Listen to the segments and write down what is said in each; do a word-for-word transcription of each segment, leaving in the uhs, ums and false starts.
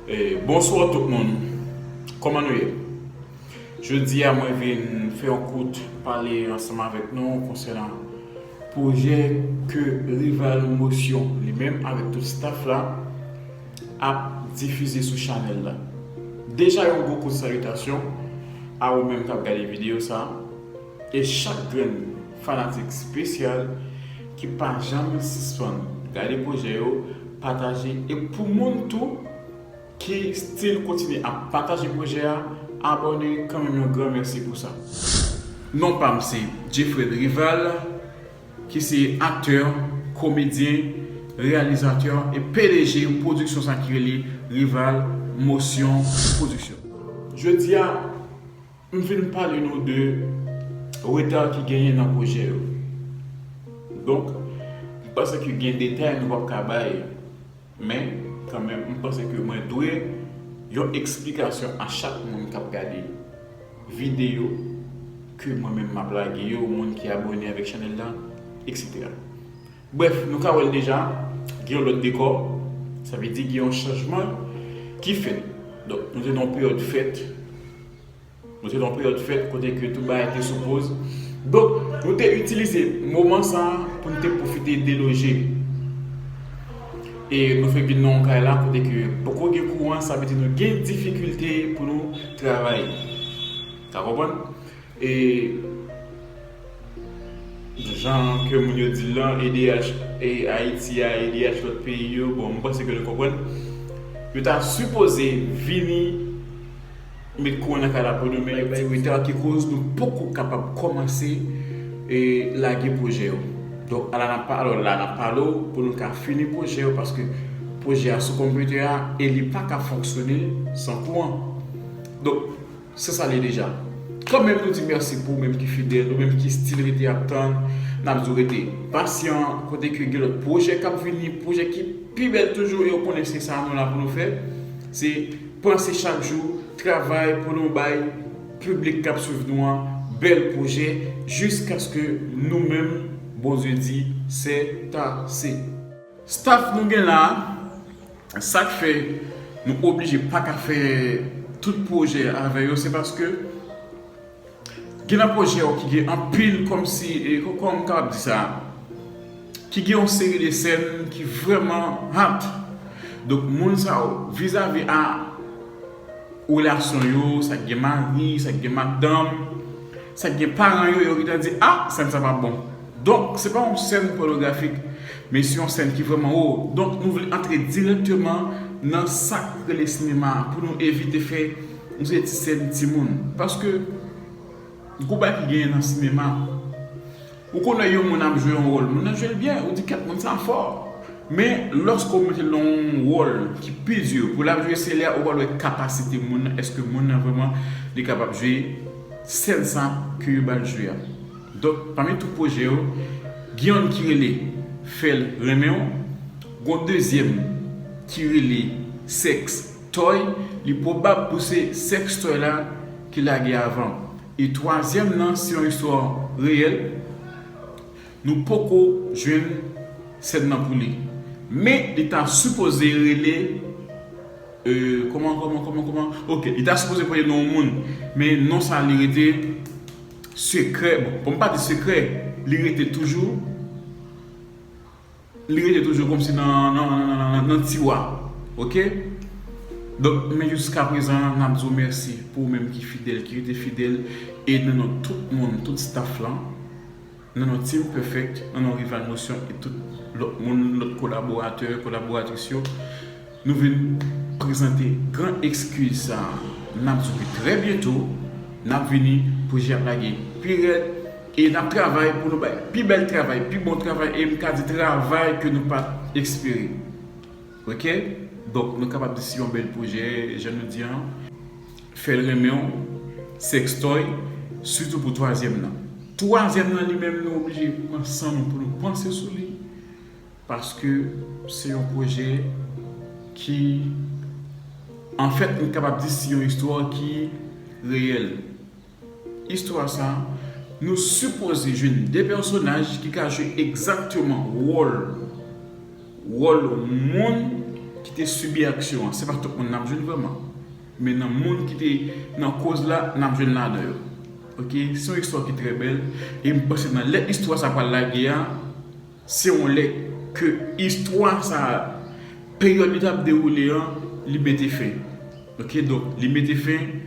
E, bonswa tout moun. Kòman nou ye? Jodi a mwen vin fè yon kout pale ansanm avèk nou konsènan pwojè ke Rival Motion li menm avèk tout staff la ap difize sou chanèl la. Deja yon gwo kout salitasyon a ou menm k ap gade videyo sa a. E chak grenn fanatik espesyal ki pa janm sispann gade pwojè yo, pataje, e pou moun tou ki still kontinye ap pataje pwojè a, abòne kanmenm, yon gran mèsi pou sa. Non pa m se Jeffred Rival, ki se aktè, komedyen, reyalizatè e P D G yon pwodiksyon sa ki rele Rival Motion Production. Jodi a, m vin pale nou de reta ki genyen nan pwojè yo. Donk, m panse ke gen detay nou p ap ka bay, men kanmenm, m panse ke mwen dwe yon eksplikasyon a chak moun k ap gade videyo ke mwen menm m ap lage yo, moun ki abòne avèk chanèl la, et cetera. Brèf, nou ka wè l deja, gen yon lòt dekò, sa vle di gen yon chanjman ki fèt. Donk, nou te nan yon peryòd fèt, nou te nan yon peryòd fèt kote ke tout bagay te sou poz. Donk, nou te itilize moman sa a pou nou te pwofite deloje. E nou fè vin nan yon kay la kote ke poko gen kouran, sa vle di nou gen difikilte pou nou travay. Ka konprann? E jan ke moun yo di l lan, E D H, e Ayiti a, E D H lòt peyi yo, bon, m panse ke nou konprann. Yo ta sipoze vini met kouran nan kay la pou nou, men yo bay reta ki koz nou poko kapab kòmanse e lage pwojè yo. Donk, ala n ap pa-, alò, la n ap pale w pou nou ka fini pwojè yo, paske pwojè a sou konpitè a e li pa ka fonksyone san kouran. Donk, se sa l ye deja. Kanmenm, nou di mèsi pou ou menm ki fidèl, ou menm ki still rete ap tann. N ap di w rete pasyan, kote ke gen lòt pwojè k ap vini, pwojè ki pi bèl toujou, e ou konnen se sa nou la pou nou fè. Se panse chak jou, travay pou nou bay piblik k ap swiv nou an bèl pwojè, jiskaske nou menm, Bondye di, c'est assez. Staff nou gen la a, sa k fè nou oblije pa ka fè tout pwojè avè yo, se paske gen nan pwojè yo ki gen anpil, kòmsi, e, kò-, kòman m kapab di sa, ki gen yon seri de sèn ki vrèman hot. Donk, moun sa yo, vizavi a relasyon yo, sa k gen mari, sa k gen madanm, sa k gen paran yo, yo gentan di, "A, sèn sa p ap bon." Donk, se pa yon sèn pònografik, men se yon sèn ki vrèman wo. Donk, nou vle antre dirèkteman nan sa k rele sinema a pou nou evite fè yon seri ti sèn timoun. Paske, gwo bagay ki genyen nan sinema, ou konn wè yon moun ap jwe yon wòl, moun nan jwe l byen, ou di, "Kèt, moun sa fò." Men, lòske w mete l nan yon wòl ki pi di pou l ap jwe, se lè a ou pral wè kapasite moun nan, èske moun nan vrèman li kapab jwe sèn sa ke yo ba l jwe a. Donk, pami tout pwojè yo, gen youn ki rele Fè l renmen w, gon dezyèm ki rele Sex Toy, li pwobab pou se Sex Toy la ki lage avan. E twazyèm nan, se yon istwa reyèl, nou poko jwenn sèn nan pou li. Men, li ta sipoze rele, e, kòman, kòman, kòman, kòman? Oke, li ta sipoze premye non yon moun, men non sa li rete sekrè. Bon, pou m pa di sekrè, li rete toujou, li rete toujou kòmsi nan, nan, nan, nan, nan, nan tiwa. Oke? Donk, men jiska prezan, n ap di w mèsi pou ou menm ki fidèl, ki rete fidèl, e nan non tout moun, tout staff lan, nan non Team Perfect, nan non Rival Motion e tout lòt moun, lòt kolaboratè, kolaboratris yo, nou vin prezante gran eskiz sa a. N ap di w ke trè byento, n ap vini, pwojè ap lage pi rèd, e n ap travay pou nou bay pi bèl travay, pi bon travay, e m ka di travay ke nou pa t espere. Oke? Donk, nou kapab di se yon bèl pwojè, jan nou di an, Fè l renmen w, Sex Toy, sitou pou twazyèm nan. Twazyèm nan, li menm, nou oblije pran san nou pou nou panse sou li, paske se yon pwojè ki, anfèt, nou kapab di se yon istwa ki reyèl. Istwa sa, nou sipoze jwenn de pèsonaj ki ka jwe egzakteman wòl, wòl moun ki te sibi aksyon an, se pa tout moun n ap jwenn vrèman. Men nan moun ki te nan koz la, n ap jwenn ladan yo. Ok, se yon istwa ki trè bèl. E m panse nan lè istwa sa pral lage a, se yon lè ke istwa sa, peryòd li t ap dewoule an, li mete fen. Ok, donk, li mete fen.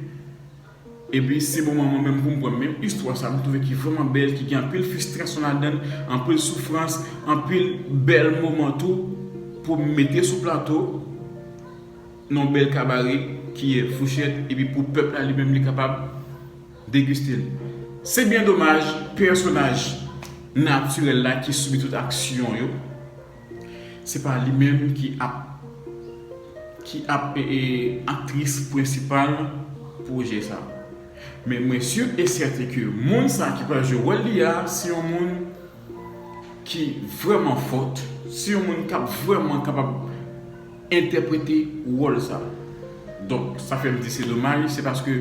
Epi se moman mwen menm pou m pran menm istwa sa, m twouve ki vrèman bèl, ki gen anpil fristrasyon ladan l, anpil soufrans, anpil bèl moman tou, pou m mete sou plato, nan yon bèl kabare, ki ye fouchèt, epi pou pèp la li menm li kapab degiste l. Se byen domaj, pèsonaj natirèl la ki sibi tout aksyon yo, se pa li menm ki ap ki ap e, e, aktris prensipal pwojè sa. Men mwen si e sèten ke moun sa ki pral jwe wòl li a, se yon moun ki vrèman fòt, se yon moun k ap vrèman kapab entèprete wòl sa. Donk, sa fè m di se domaj, se paske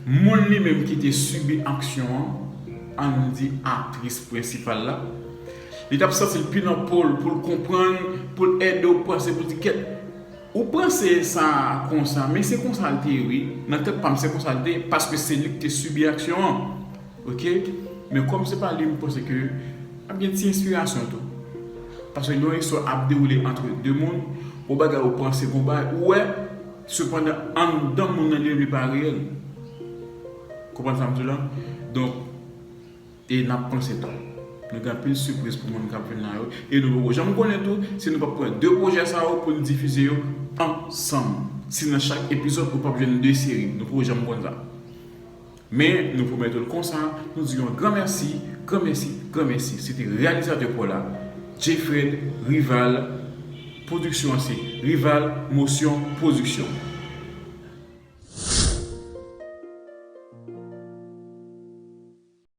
moun li menm ki te sibi aksyon an, ann di aktris prensipal la, li t ap santi l pi nan po l pou l konprann, pou l ede w panse, pou l di kèt, ou panse sa konsa, men se konsa l te ye wi. Nan tèt pa m, se konsa l te ye, paske se li ki te sibi aksyon an. Ok? Men kòm se pa li, m panse ke ap gen ti enspirasyon tou. Paske lè yon istwa ap dewoule antre de moun, yon bagay ou panse, yon bagay ou wè, sepandan, anndan moun nan li menm li pa reyèl. Konprann sa m di w la? Donk, e n ap panse tou. Nou gen anpil sipriz pou moun k ap vin la yo. E nou poko janm konnen tou si nou p ap pran de pwojè sa yo pou n difize yo ansanm. Si nan chak epizòd ou p ap jwenn de seri, nou poko janm konn sa. Men nou pwomèt ou l konsa, nou di yon gran mèsi, gran mèsi, gran mèsi. Se te reyalizatè pa w la, Jfred Rival. Pwodiksyon an se Rival Motion Production.